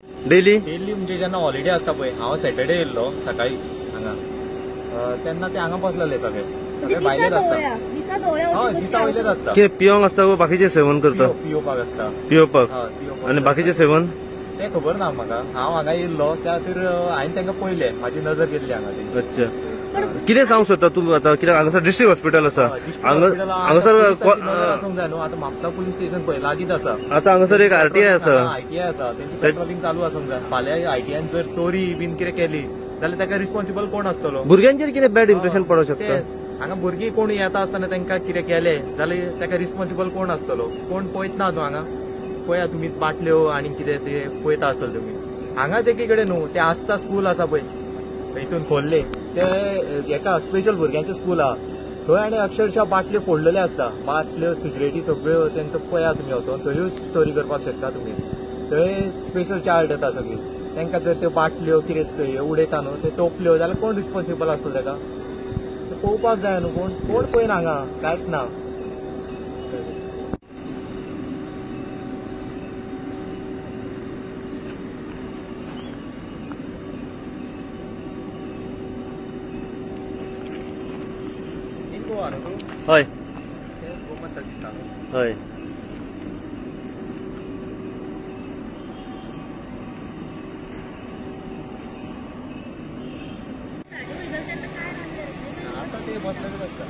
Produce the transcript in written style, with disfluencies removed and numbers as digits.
Daily daily म्हणजे जेन्ना holiday आसता पळय, हांव सॅटर्डे येयल्लो सकाळी हांगा, तेन्ना ते हांगा बसलेले सगळे सगळे भायलेच आसता. हय, दिसा वयलेच आसता. कितें पियोंक आसता वो बाकीचे सेवन करता? पियोवपाक आसता. पियोवपाक आनी बाकीचे सेवन तें खबर ना म्हाका. हांव हांगा येयल्लो त्या खातीर हांवें तांकां पळयलें, म्हाजी नजर गेल्ली हांगा तेंची. अच्छा, कितें सांगूंक सोदता तूं आतां? कित्याक हांगासर डिस्ट्रिक्ट हॉस्पिटल आसा, हांगासर नजर आसूंक जाय न्हू. आतां म्हापसा पुलीस स्टेशन पळय लागींच आसा, आतां हांगासर एक आरटीआय आसा, आयटीआय आसा, तेंची पेट्रोलिंग चालू आसूंक जाय. फाल्यां आयटीआयन जर चोरी बीन कितें केली जाल्यार ताका रिस्पॉन्सिबल कोण आसतलो? भुरग्यांचेर कितें बॅड इम्प्रेशन पडोवंक शकता? हांगा भुरगीं कोण येता आसतना तांकां कितें केलें जाल्यार ताका रिस्पॉन्सिबल कोण आसतलो? कोण पळयत ना न्हू. हांगा पळया तुमी बाटल्यो आनी कितें ते पळयता आसतले तुमी. हांगाच एकी कडेन न्हू, ते आस्था स्कूल आसा पळय हितून खोल्ले, ते एका स्पेशल भुरग्यांचें स्कूल आहा थंय, आनी अक्षरशः बाटल्यो फोडलेल्यो आसता, बाटल्यो सिगरेटी सगळ्यो तेंचो पळया तुमी वचोन, थंयूच चोरी करपाक शकता तुमी. थंय स्पेशल चार्ट येता सगळी, तांकां जर त्यो बाटल्यो कितें उडयता न्हू ते तोपल्यो जाल्यार कोण रिस्पॉन्सिबल आसतलो ताका? पळोवपाक जाय न्हू. कोण कोण पळयना हांगा, कांयच ना. हय हय, आता ते बसलेले आसता.